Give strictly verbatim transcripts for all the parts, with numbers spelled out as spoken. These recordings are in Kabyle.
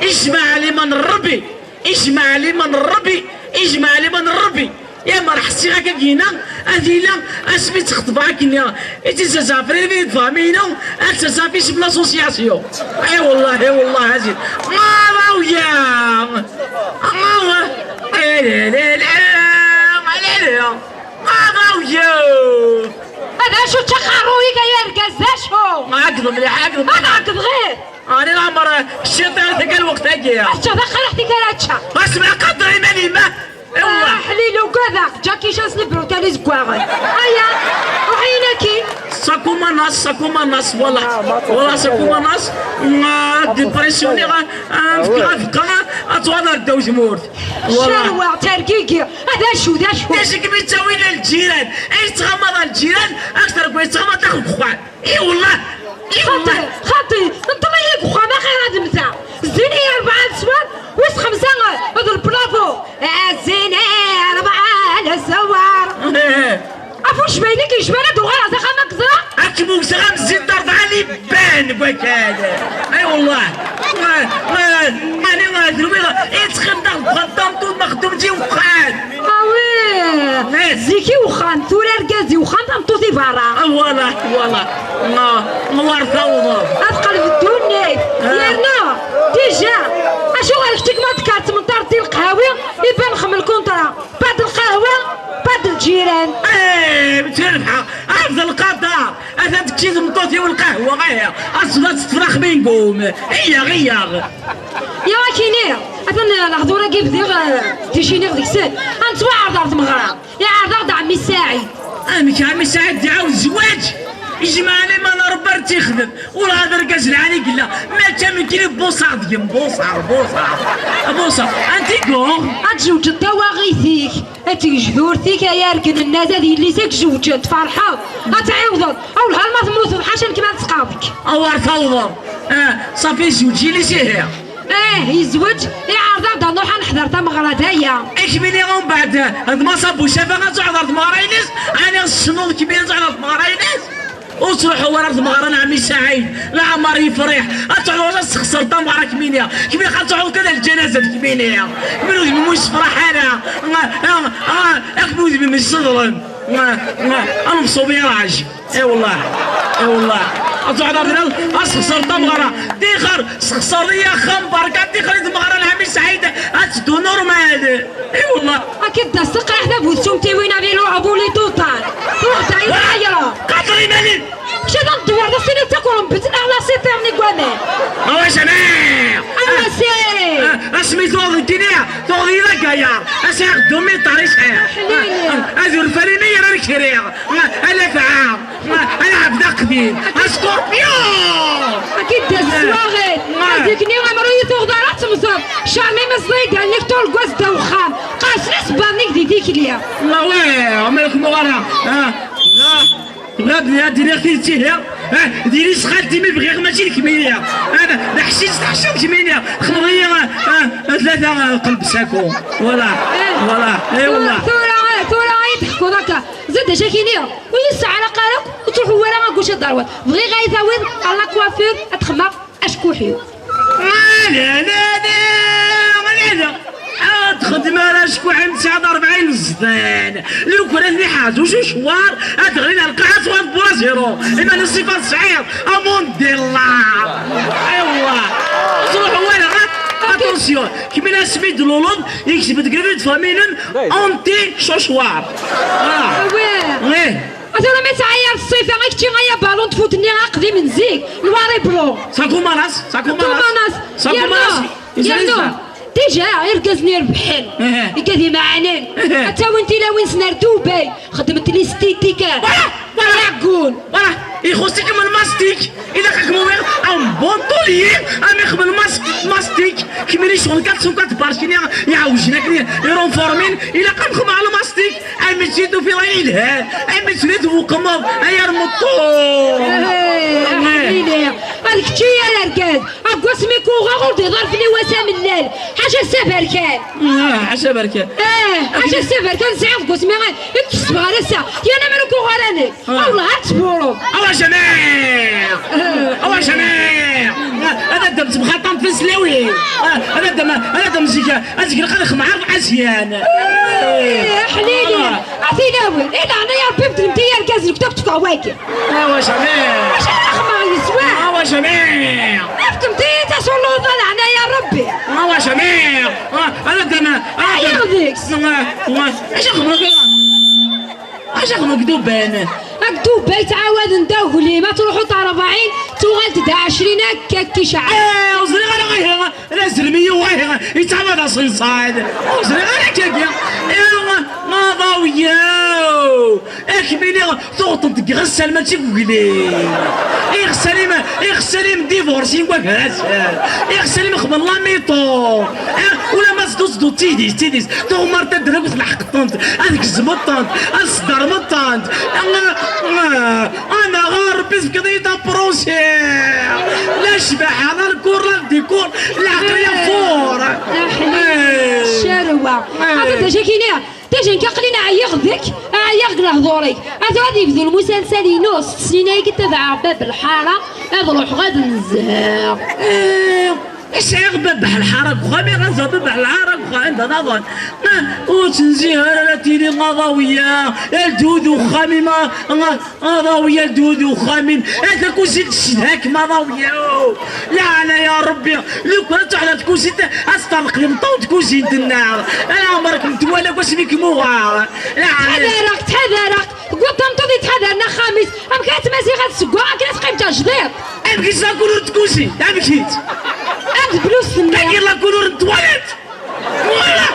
Ijmeɛ liman n Ṛebbi, ijmeɛ liman n Ṛebbi, ijmeɛ liman n Ṛebbi. Yammer ḥsiɣ akka gina ad ila asmi tt-xeṭbeɣ akken i tt-zazɛef riri d famille, ad tt-zazɛef isem l'association. Ay wallah, ay wallah, azin. Maḍawya. Maḍa. Maḍawya. Ad acu d taqerruy-ik ay argaz, d acu? Ɛeggeḍ mliḥ, ɛeggeḍ mliḥ. Ad ɛeggeḍ ɣir. Ani leɛmer cciṭan tagi lweqt-agi. Ad teččeḍ aqraḥ-ik ara ččeɣ. Asma qader iman-im. Iwwa. Aḥlil ugadeɣ, Jackie Chan s lebrutal izeggaɣen. Aya, ruḥ-iyi-n akkin. Sakumanas, sakumanas, wala. Wala sakumanas, dépressionniɣ, ad fkeɣ afeqqa, ad tuɣal ar ddaw tmurt. Wala. Cerweɣ, tergigi, ad acu, d acu? D acu i kem-ittawin ar lǧiran? Ay yettɣamaḍ ar lǧiran, akter n way yettɣamaḍ daxel n uxxam. I wallah! I wallah! Xaṭi, xaṭi, nṭel-iyi deg uxxam axir ad mmteɣ. Zzin-iyi rebɛa leswar, wis xemsa d lbravo. Zzin-iyi rebɛa leswar. Af ucbayli k-yejban ad uɣaleɣ s axxam ad k-ẓreɣ. Ad kem-wteɣ am zzin d rebɛa liban deg wakal. Ay wallah! Ma, ma, mani ma drumiɣ, ittxim daɣ deg uxxam tameṭṭut maxdum di uxxam. Ah oui! Zik i uxxam, tura argaz i uxxam, tameṭṭut i berra. Ah, voilà, voilà. Ma, ma war tawḍeḍ. Ad qelb ddunit. Ah. Yerna, déjà, acuɣer kečč ma d-tkar tmenṭart di leqhawi, iban xem lkuntra. Pas d lqahwa, pas d lǧiran. Eh, mtulfa, af d lqadar. Atan tekki tmeṭṭut-iw lqahwa, eh. Aṣba tettefrax mingum. Iyaɣ, iyaɣ. Ya akini, atan lehdur-agi bdiɣ, eh, ticiniɣ deg-sen. Ad nettwaɛreḍ ar tmeɣra. Iɛreḍ-aɣ-d ɛemmi Saɛid. Amek ɛemmi Saɛid iɛawed zzwaǧ? Ijmeɛ liman Rebbi ar tt-ixdem. Ur had argaz lɛali yella. Mačči am nekkini buṣaɣ deg-m, buṣaɣ, buṣaɣ. Buṣaɣ. Anti yuɣ? Ad tjewǧeḍ tawaɣit-ik, ad tgejdurt-ik, ay argel n nnaz, ad yelli-s ad k-jewǧen, tferḥeḍ. Ad tɛiwdeḍ. Awlehal ma temmuteḍ, ḥaca nekk ma ad sqaḍ-ik. Awer tawḍeḍ. Ah, ṣafi zewǧ yelli-s ihi. Eh, yezweǧ, iɛreḍ-aɣ-d ad nruḥ ad neḥder tameɣra, d aya. Akmini umbeɛd, d Maṣa Bucafa ad tuɛḍ ar tmeɣra-ines, ɛni tessneḍ kmini ad tuɛḍ ar tmeɣra-ines? Ur ttruḥu ara ar tmeɣra n ɛemmi Saɛid, leɛmer yefriḥ, ad tuɛḍ ad tessexṣer tameɣra kmini, kmini ad tuɛḍ kan ar lǧanazat kmini, kmini udem-im ur yessefraḥ ara, ah, ah, ah, akmini udem-im yesseḍlem, ah, ah, ad nefṣu biraǧ. Ay wallah, ay wallah. Ad tuɛḍ ar dina, ad sexṣer tameɣra. Tixer, sexṣer-iyi axxam, berka, tixer i tmeɣra n ɛemmi Saɛid, ad teddu normal. Ay wallah. Akka d-as taqraḥ d abusum tiwin a vélo, abuli tuṭan. Truḥ d ayen ayeṛ. Qader iman-im. Kečč ad am-d-dewwer d asin ad takrem betnaɣ la citerne deg waman. Awa jamaɛ. Awa si. Ah, asmi tuɣeḍ ddini, tuɣeḍ-iyi d agayar. Asiɣ d umiṭar i sɛiɣ. Ḥlili. Ah, ah, ad urfan imi ara nekriɣ. Ala ta, ala ɛebd aqdim, a Scorpion! Akka i d-as sswaɣen. Zik-nni amru i tuɣeḍ ara temmẓeḍ. Charlie meẓẓi-d alnik turgaz ddaw uxxam. Qers isebbaḍen-ik di tikli. Ma wi, ma kem ara. Ah, ah, ad diriɣ tidet ihi. Ah, diri s xalti mi bɣiɣ mačči d kmini. Ah, d aḥcic teḥciḍ kmini. Txedmeḍ-iyi, ah, ah, tlata, ah, qelb sako. Voilà, voilà, eh, tura, tura, tura i d-teḥkuḍ akka. Zad acu ak-iniɣ, ur yi-sseɛraq ara akk, ur ttruḥu ara a gauche a droite. Bɣiɣ ad yi-tawiḍ à la coiffure, ad xedmeɣ acekkuḥ-iw. Ala, ala, ala, ala. Ad txedmeḍ ara acekkuḥ-im tesɛiḍ rebɛin zzman. Lukan ad ten-iḥaz ucucwar, ad ɣlin ar lqaɛa tuɣal tewwura zéro. Iman-is ṣṣifa tesɛiḍ, amun di Allah. Aywa. Ur ttruḥu ara. Attention, kemmini asmi d-tluleḍ, yekseb-d grifit famille-nnem, anti-cauchoir. Ah. Awah. Eh. Tura ma tettɛayar ṣṣifa, a kečči ay abalun tfut-nni aqdim n zik, noir et blanc. Sakumanas, sakumanas. Sakumanas. Sakumanas. Yernu, yernu. Déjà, irgazen irebḥen. Eh. Igad imeɛnen. Eh. Ad tawin tilawin-nsen ar Dubai. Xedment l'esthétique. Voilà, voilà. Aɛeggun. Voilà. Ixuṣ-ikem lmastik. Ilaq ad kem-awiɣ un bon taulier, am ixdem lmas-, lmastik. Kemmini ccɣel quatre cent quatre barkini iɛewjen akken irenformin. Ilaq ad nexdem lmastik. Am Si tufiḍ ayen yelhan, amek tella twuqmeḍ, ay armeṭṭu. Ḥlili, ad kečči yar argaz. Deg wasmi k-uɣeɣ ur d-iḍar fell-i wass amellal. Ḥaca s aberkan. Ah, ḥaca aberkan. Ah, ḥaca s aberkan sɛiɣ deg wasmi i k-ssbeɣ ar ass-a. Yan amer ur k-uɣeɣ ara nekk. Ah. Awlah, ad tbureḍ. Awa jamaɛ! Awa jamaɛ! Ad addem temxaṭam tislawin. Ad addem, ad addem zik, ad zik lqad xemɛar Asian. Ih, ḥlili. A tilawin, i leɛnaya Rebbi beddlemt-iyi argaz-nni, ktabt ɣef wagi. Awa jamaɛ! Acu ara xemmeɣ yeswa? Awa jamaɛ! Afkemt-iyi tasuluḍa, leɛnaya Rebbi. Awa jamaɛ! Ad addem, ad addem. Ɛyiɣ deg-s. Acu xemmeɣ? Acu xemmeɣ deg Dubai? Deg Dubai ttɛawaden d aglim, ad truḥeḍ rebɛin, tuɣal-d d ɛecrin akka k-icɛel. Eh, ur ẓriɣ ara ihi, d azrem i yuɣ ihi, yettɛawad aṣenṣal. Ur ẓriɣ ara akkagi. Eh, aḍaw-yaw! Akmini tuɣeḍ-tent deg iɣessal mačči deg uglim. Iɣessalim, iɣessalim divorce n wagrasen. Iɣessalim xedmen la miṭo. Eh, ulamma tedduḍ tedduḍ d tidis, d tidis. Tuɣ mar tadra akk tleḥqeḍ-tent, ad tgezmeḍ-tent, ad tesdermeḍ-tent. Ah, ah, anaɣ a Rebbi tefkiḍ-iyi-d apṛusi. La ccbaḥa, la lkur, la ddikur, leɛqel ya fur. Aḥlil, eh, ccarwa. Eh. Ata d acu akini, d acu nekk aql-in ɛyiɣ deg-k, ɛyiɣ deg lehdur-ik. Ata ad yebdu lmusalsal-inu, s tesnin-agi tabaɛeɣ bab lḥara, ad ruḥeɣ ad nezheɣ. Eh. Sɛiɣ babeḥ lḥara deg uxxam, iɣaza babeḥ lḥara deg uxxam, anda naḍan. Ma ur tenzihe ara, la tili aḍawiya, ldu d uxxam-im, a, a, aḍawiya, ldu d uxxam-im. A takuzint tcedha-kem aḍawiya. Laɛna ya Rebbi, lukan ad tuḥla tkuzint, ad teṭṭerḍeq d imeṭṭawen tkuzint-nneɣ. Ala ɛmer kem-twala deg wasmi kem-uɣeɣ. Laɛna. Ttḥadareɣ, ttḥadareɣ. Tewwiḍ tameṭṭut yettḥadaren axxam-is, amek ara tmaziɣ ad tseggeɣ akken ad teqqim d tajdiṭ? Amek-itt la couleur n tkuzint? Amek-itt? Am tblust-nni. Tagi la couleur n twalett? Voilà!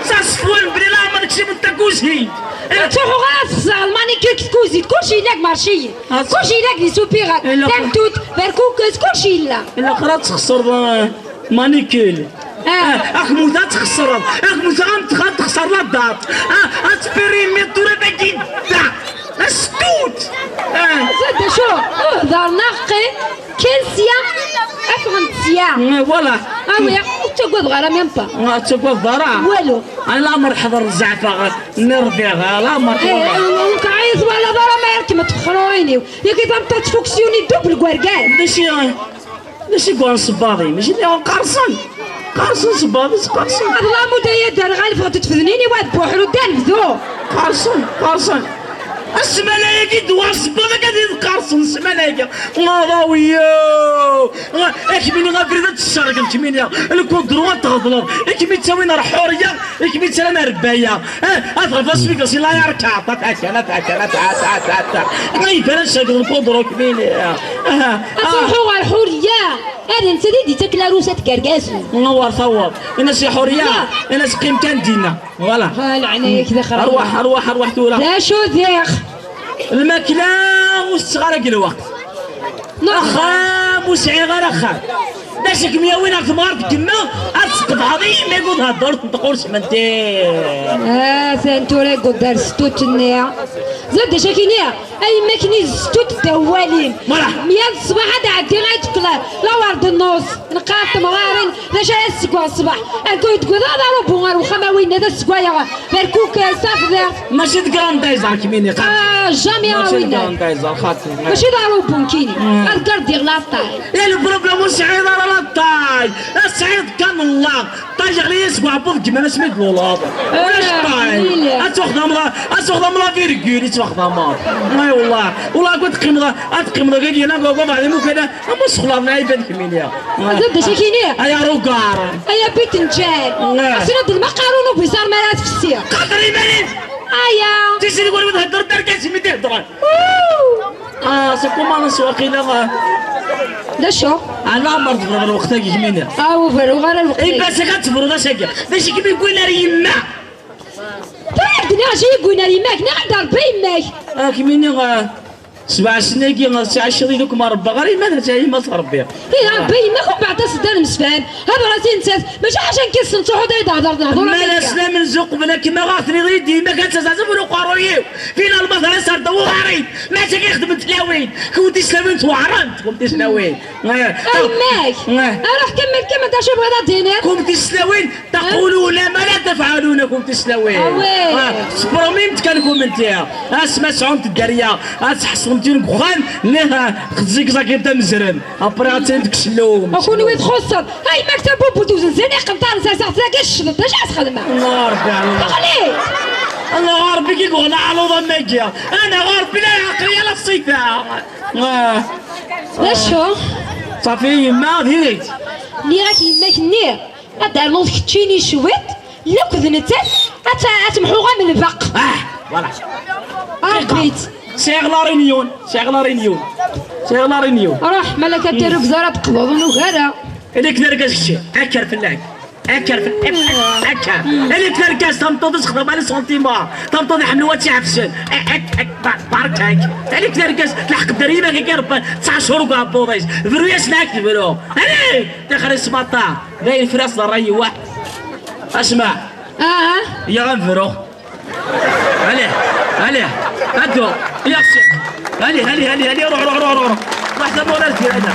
Ça se voit belli la عمرك شي من tkuzint. Ur ttruḥuɣ ara ad xeṣreɣ lmanikir deg tkuzint, kulci yella deg marciyen. Ah, kulci yella deg les supérette, tamtunt, berkukes, kulci yella. Ilaq ara txeṣreḍ, eh, manikir. Ah. Ah, akmut ad txeṣreḍ, akmut ad tx-, ad txeṣreḍ la date. Ah, ad tpirimi tura dagi da. Astut! Ah. Zad acu? Uhder neɣ qi-, kan sya, afɣent sya. Mm, voilà. Ah oui, ur ttagadeɣ ara même pas. Ah, ur ttagadeḍ ara? Walu. Ala mer ḥḍer zeɛfa, nni rbiɣ, ala mer ḥḍer. Eh, ur k-ɛayet wala d ara ma yerkem tfexrurin-iw. Yagi tameṭṭut tfuksiyuni double deg urgaz. D acu? D acu i yuɣen sebbaḍ-im? Mačči d qqerṣen? Qqerṣen sebbaḍ-is, qqerṣen. Ad lamud ay adder ɣalef ɣef tfednin-iw ad buḥru d anebdu. Qqerṣen, qqerṣen. Ssmana-agi d-yuɣen sebbaḍ akka d qqerṣen ssmana-agi. Aḍawiya! Akmini abrid ad t-ssergen kmini. Lkudru ad t-tɣeḍleḍ. I kem-ittawin ar Ḥuriya, i kem-ittalan ar Rebaya. Eh, ad ɣef asmi gasi la yarka, ta ta ta ta ta ta ta ta ta. Ay, bala segden kudru kmini. Ah, ah. Ad truḥu ɣer Ḥuriya. Ad netta di d-ittak la rusa tgergazu. Nwer tawaḍ. Ini-as i Ḥuriya. Ya. Ini-as qqim kan dinna. Voilà. Ha, leɛnaya-k d axrab. Arwaḥ, arwaḥ, arwaḥ tura. D acu diɣ? Lmakla ur tetteɣ ara deg lweqt. Axxam ur sɛiɣ ara axxam. D acu i kem-yawin ar temɣart n yemma ad tqeḍɛeḍ i yemma-k ur theddreḍ tenṭeq ur smenti? Atan tura i yuḍar s tut-nni. Zad d acu akini? A yemma-k-nni s tut ddaw walim. Voilà. Myal ṣṣbeḥ ad ɛeddiɣ ad d-teqqel. La war d nnuṣ. Neqqar temɣarin, d acu ara tseggeḍ ṣṣbeḥ? Arku yettged ad arubu ar wexxam a winna d aseggayeɣ. Berkuk, eh, safḍiɣ. Mačči d grandizer kmini, xaṭi. Ah, jamais a winna. Mačči d grandizer, xaṭi. Mačči d arubu nekkini. Mm. Ad gardiɣ la taille. Ya, le problème ur sɛiḍ ara la taille. Ad sɛiḍ kan la taille, ɣli-yas deg uɛebbuḍ n gma-m asmi d-luleḍ. Ulac taille. Ad twaxdameḍ, ad twaxdameḍ la virgule i ttwaxdameḍ. Ay wallah. Wallah, ad teqqimeḍ, ad teqqimeḍ dagi, la, dagi, dagi, dagi, Ama sexlaḍ lɛibad kemmini. Mazal d acu akini? Ay arugar. Ay abit n ǧal. Asina d lmaqarun ubizar mi ara tfessi. Qader iman-im. Aya. Tiziri wala ma theddreḍ d argaz-im i d-iheddren. Ah, c'est comment, waqila, ah. D acu? Ala, mer tebɣiḍ lweqt-agi kemmini. Ah, ur berruɣ ara lweqt-agi. Ibass-ak ad tebruḍ ass-agi. D acu i kem-yewwin ar yemma? Tura d-nniɣ acu i yi-yewwin ar yemma-k, nniɣ-ak-d Rebbi yemma-k. Ah, kemmini, ah. Sebɛa snin-agi, ttɛiceḍ i duk ma rebba ɣer yemma, d yemma tṛebbi. Ih, rebbi yemma-k, umbeɛd as-d ad nemsefham. Hḍer-as i nettat, mačči ḥaca nekk yis-sen ttruḥuḍ ad yi-d-thedreḍ, nehḍer. Ma la slam nzuq bla kma ɣa tniḍ-iyi-d yemma-k ad tazazef ur uqerruy-iw. Fina lmaḍer as-rda uɣarit, mačči ad ixedmen tlawin. Kumt islawin tweɛrent, kumt islawin. A yemma-k, ruḥ kemmel, kemmel, d acu bɣiḍ ad d-tiniḍ? Kumt islawin, تقولون ما لا تفعلون, kumt islawin. Spromimt kan kummenti. Asma sɛumt dderya, ad tḥessemt yiwen deg uxxam, niha xetzigẓagimt amezrem. Après ad tilimt deg sellum. A kunwi txuṣṣeḍ. Ay, maktab ubud uzenzen iqenṭaren serseɣ-t dagi ccḍeḍ. D acu ad txedmeɣ? Allah Rebbi, Allah. Teɣli. Allah Rebbi, ki yuɣen aɛluḍ am wagi. Ana ɣer Rebbi la yeɛqel yal ṣṣifa. D acu? Ṣafi, yemma, diri-tt. Nniɣ-ak yemma-k-nni. Ad d-ternuḍ keččini cwiṭ, lakk d nettat, ad t-, ad temḥuɣ am lbeq. Ah, voilà. Rebbi-tt. Sɛiɣ la réunion, sɛiɣ la réunion, sɛiɣ la réunion. Ruḥ, malak ad terrugza ara d-qḍuḍ, ur nugi ara. Ili-k d argaz kečči, akker fell-ak. Akker fell-ak, akker. Ili-k d argaz, tameṭṭut ur texdem ara sentima. Tameṭṭut iḥemmel wa tt-iɛefsen. Ak, ak, ak, bar-, barek-ak. Ili-k d argaz, tleḥqeḍ ar yiman-ik i Rebbi, tesɛa ccuṛ deg uɛebbuḍ-is. Bru-yas neɣ ad k-tebru. Allez, tixer-is maṭa. D ayen fras d ṛṛay-iw. Asma. Ah. Yya ad nefru. Allez, allez, addu. Yya, allez, allez, allez, allez, ruḥ, ruḥ, ruḥ, ruḥ. Ruḥ, d amurar tirana.